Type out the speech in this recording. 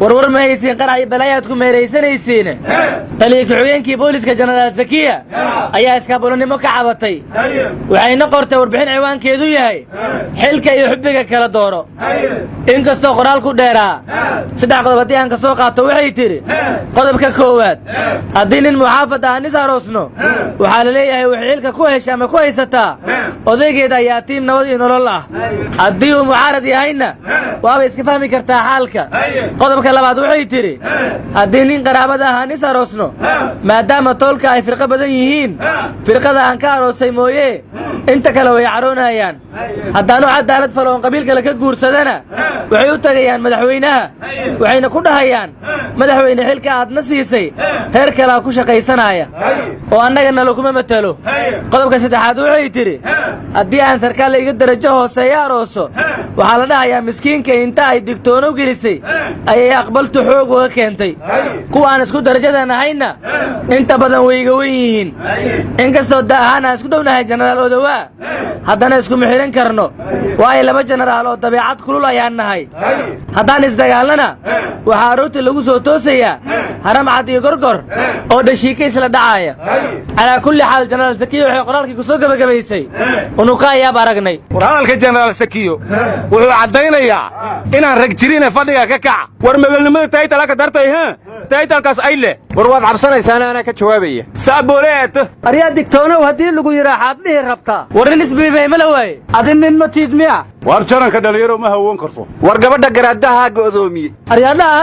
Warwar ma haysiin, qarax iyo balaayaad ku meeraysanaysiine. Taliya ku-xigeenkii booliska, Jenaraal Sakiya, ayaa iskaabulanimo ka cabatay. Waxayna qortay warbixin ciwaankeedu yahay "Xilka iyo xubbiga kala dooro". Inkastoo qoraal ku dheeraa, saddex qodob haddii aan ka soo qaato, waxay tidhi: qodobka koowaad, haddii nin muxaafad ah nis aroosno, waxaa la leeyahay waxay xilka ku hesha ama ku haysataa odaygeeda ayaa tiim Nabad iyo Nolol ah. Haddii uu mucaarad yahayna, waaba iska fahmi kartaa xaalka. Qodobka labaad, waxay tidhi: haddii nin qaraabada ah aan is aroosno, maadaama toolka ay firqo badan yihiin, firqada aan ka aroosay mooye inta kale way caroonayaan. Haddaanu cadaalad falo oon qabiil kale ka guursadana, waxay u tagayaan madaxweynaha, waxayna ku dhahayaan: "Madaxweyne, xilka aadna siisay reer kalaa ku shaqaysanaya oo annagana laguma matelo." Qodobka saddexaad, waxay tidhi: haddii aan sarkaal iga darajo hooseeya arooso, waxaa la dhahayaa miskiinka inta ay digtoono gelisay ayay aqbaltu xoog uga keentay. Kuwa aan isku darajada nahayna inta badan way iga wen yihiin. Inkastoo da ahaan aan isku dhownahay Jenaraal Odowaa, haddana iskuma xidhan karno, waayo laba jenaraal oo dabeecad kulul ayaan nahay. Haddaan isdagaalnana, waxaa aroortii lagu soo toosayaa Haramcad iyo Gorgor oo dhashiika isla dhacaaya. Calaa kulli xaal, Jenaraal Sakiyo waxay qoraalkii ku soo gebagabaysay: "Unuka ayaab aragnay." War, hadalka Jenaraal Sakiyo wuxuu caddaynayaa inaan rag jirine fadhiga ka kaca. War, magalnimada taytalaka dartay ha taytalkaas ay leh. War, waad cabsanaysaana, anaa ka jawaabaya. Saaboleet. Aryaa, digtoonow haddii lagu yidhaa, xaad dhihi rabtaa? War, nin isbiibay ma la waaye. Adi nin ma tiid miya? Waar, jaranka dhalinyaro ma hawoon karto. War, gabadha garaadaha go'doomiyey. Aryaadhaha.